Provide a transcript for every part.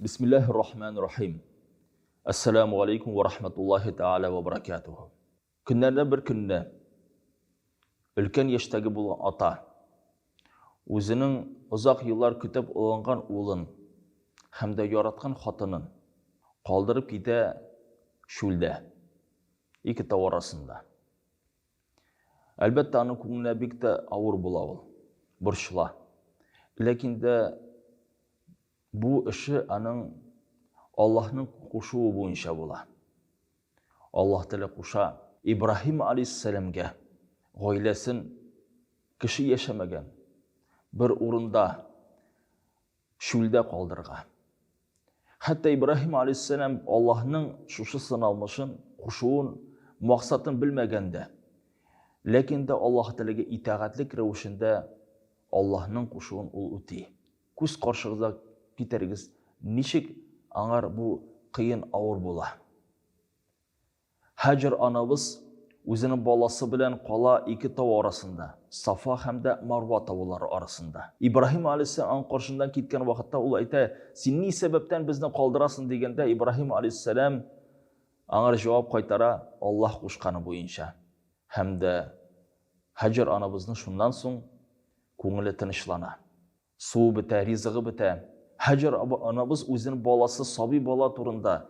Бисмиллаһир рахманир рахим. Ассаламу алейкум ва рахматуллахи тааля ва баракатуху. Көннәрдән бер көнне өлкән яшьтәге булган ата үзенең озак еллар көтеп алынган улын һәм дә яраткан хатынын калдырып китә чүлдә, ике тау арасында. Әлбәттә, аның күңеленә бик тә авыр була ул, борчыла. Ләкин дә бу эше аның Аллаһның кушуы буенча була. Аллаһ Тәгалә куша Ибраһим алейһиссәламгә гаиләсен кеше яшәмәгән бер урында чүлдә калдырырга. Хәтта Ибраһим алейһиссәлам Аллаһның шушы сыналмышын, кушуын, максатын белмәгән дә. Ләкин дә Аллаһ Тәгаләгә итагатьлек рәвешендә Аллаһның кушуын ул үти. Күз каршыгызга китерегез, ничек аңар бу кыен авыр була. Һаҗәр анабыз үзенең баласы белән кала ике тау арасында, Сафа һәм дә Марва таулары арасында. Ибраһим алейһиссәлам аның каршыннан киткән вакытта ул әйтә, Син ни сәбәптән безне калдырасың дигәндә, Ибраһим алейһиссәлам аңар җавап кайтара, Аллаһ кушканы буенча. Һәм дә Һаҗәр анабызның шуннан соң күңеле тынычлана. Суы бетә, ризыгы бетә. Һаҗәр анабыз үзенең баласы, сабый бала турында,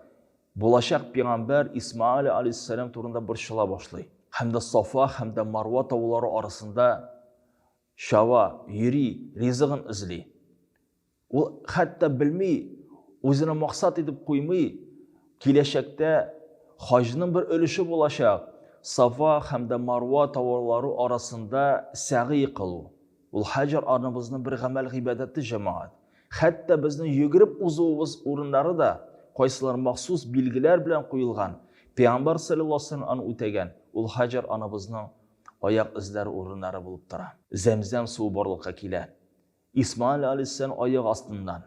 булачак пигамбәр Исмаил алейһиссәлам турында борчыла башлый. Һәм дә Сафа һәм дә Марва таулары арасында чаба, йөри, ризыгын эзли. Ул хәтта белми, үзенә максат итеп куймый, киләчәктә хаҗның бер өлеше булачак, Сафа һәм дә Марва таулары арасында сәгый кылу. Ул Һаҗәр анабызның бер гамәл-гыйбадәте, җәмәгать. Хәтта безнең йөгереп узуыбыз урыннары да, кайсылары махсус билгеләр белән куелган, Пәйгамбәр салләллаһу алейһи ва сәлләм аны үтәгән, ул Һаҗәр анабызның аяк эзләре урыннары булып тора. Зәмзәм суы барлыкка килә. Исмаил алейһиссәлам аяк астыннан.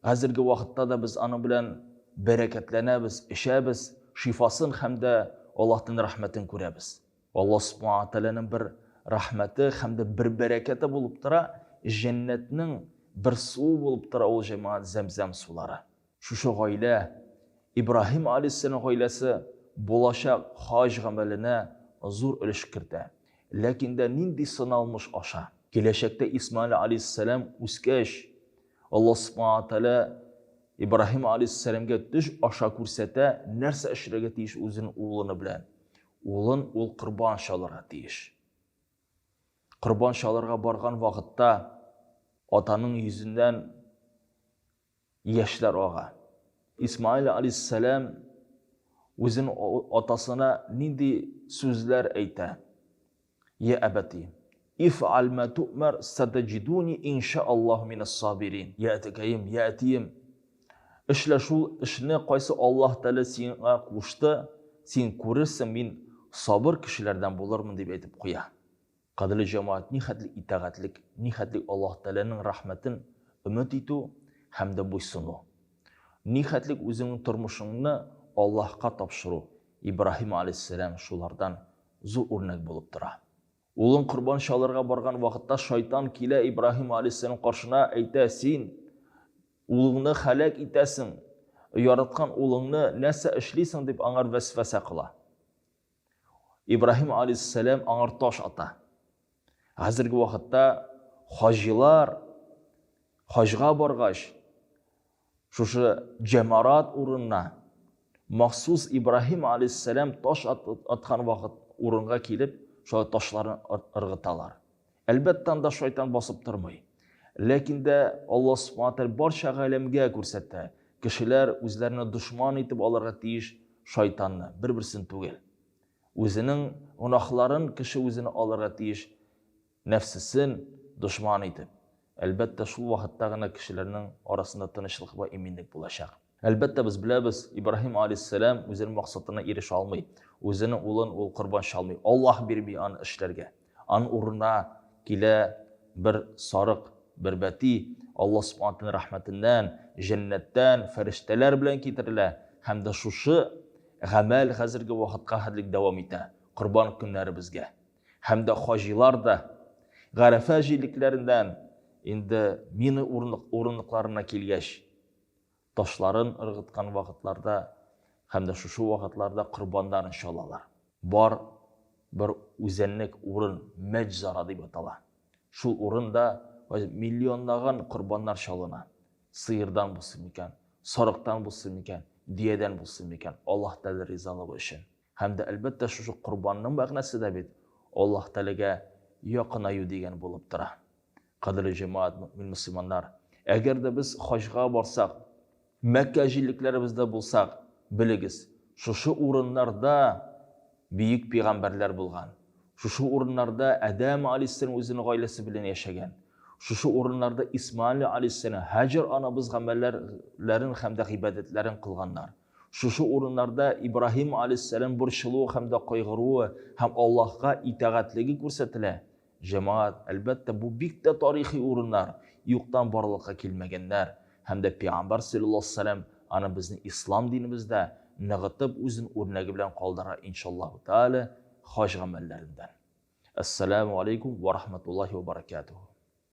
Хәзерге вакытта да без аның белән бәрәкәтләнәбез, эчәбез, шифасын һәм дә Аллаһтан рәхмәтен күрәбез. Аллаһ Субхана Тәгаләнең бер рәхмәте һәм дә бер бәрәкәте булып тора, җәннәтнең бер суы булып тора ул җәмәгать зәмзәм сулары. Шушы гаилә, Ибраһим алейһиссәлам гаиләсе булачак хаҗ гамәленә зур өлеш кертә. Ләкин дә нинди сыналмыш аша? Киләчәктә Исмаил алейһиссәлам үскәч, Аллаһ Субхана Тәгалә Ибраһим алейһиссәламгә төш аша күрсәтә, нәрсә эшләргә тиеш үзенең улыны белән. Улын ул корбан чалырга тиеш. Корбан чалырга барган вакытта атаның йөзеннән Яшьләр ага. Исмаил алейһиссәлам үзенең атасына нинди сүзләр әйтә? Йә әбәти, иф'аль ма ту'мар сатаҗидуни иншааллаһу минәс сабирин. Йә әтекәем, йә әтием, эшлә шул эшне, кайсы Аллаһ Тәгалә сиңа кушты, син күрерсең, мин сабыр кешеләрдән булырмын, дип әйтеп куя. Кадерле җәмәгать, нихәтлек итагатьлек, нихәтлек Аллаһ Тәгаләнең рәхмәтен өмет итү һәм дә буйсыну. Нихәтлек үзеңнең тормышыңны Аллаһка тапшыру, Ибраһим алейһиссәлам шулардан зур үрнәк булып тора. Улын корбан чалырга барган вакытта шайтан килә Ибраһим алейһиссәлам каршына, әйтә, син улыңны һәлак итәсең, яраткан улыңны нәрсә эшлисең дип аңар вәсвәсә кыла. Ибраһим алейһиссәлам аңар таш ата. Хәзерге вакытта хаҗилар хаҗга баргач, шушы җәмарат урынына махсус Ибраһим алейһиссәлам таш аткан вакыт урынга килеп, шулай ташларын ыргыталар. Әлбәттә, анда шайтан басып тормый. Ләкин дә Аллаһ Субхана Тәгалә барча галәмгә күрсәтә, кешеләр үзләренә дошман итеп алырга тиеш шайтанны, бер-берсен түгел. Үзенең гөнаһларын кеше үзенә алырга тиеш, нәфсесен дошман итеп. Әлбәттә, шул вакытта гына кешеләрнең арасында тынычлык вә иминлек булачак. Әлбәттә, без беләбез, Ибраһим алейһиссәлам үзенең максатына ирешә алмый. Үзенең улын ул корбан чалмый. Аллаһ бирми аны эшләргә. Аның урынына килә бер сарык, бер бәти, Аллаһ Субхану тәгаләнең рәхмәтеннән, җәннәттән, фәрештәләр белән китерелә һәм дә шушы гамәл хәзерге вакытка хәтлек дәвам итә, корбан көннәребезгә. Һәм дә хаҗилар да Гарәфә җирлекләреннән инде Мина урынлыкларына килгәч, Ташларын ыргыткан вакытларда һәм дә шушы вакытларда корбаннарын чалалар. Бар бер үзәнлек урын Мәҗзара дип атала. Шул урында миллионлаган корбаннар чалына. Сыердан булсын микән, сарыктан булсын микән, дөядән булсын микән, Аллаһ Тәгалә ризалыгы өчен. Һәм дә, әлбәттә, шушы корбанның мәгънәсе дә бит Аллаһ Тәгаләгә якынаю дигән булып тора. Кадерле җәмәгать, мөэмин мөселманнар, әгәр дә без хаҗга барсак, Мәккә җирлекләребездә булсак, белегез, шушы урыннарда бөек пигамбәрләр булган. Шушы урыннарда Адәм алейһиссәлам үзенең гаиләсе белән яшәгән. Шушы урыннарда Исмаил алейһиссәлам, Һаҗәр анабыз гамәлләрен һәм дә гыйбадәтләрен кылганнар. Шушы урыннарда Ибраһим алейһиссәлам борчылуы һәм дә кайгыруы һәм Аллаһка итагатьлеге күрсәтелә. Җәмәгать, әлбәттә, бу бик тә тарихи урыннар, юктан барлыкка килмәгәннәр. Һәм дә Пәйгамбәр салләллаһу алейһи ва сәлләм аны безнең ислам динебездә ныгытып үзен үрнәге белән калдыра, иншаллаһу тәгалә, хаҗ гамәлләрендән. Әссәләмү алейкум ва рахматуллаһи ва баракатуһу.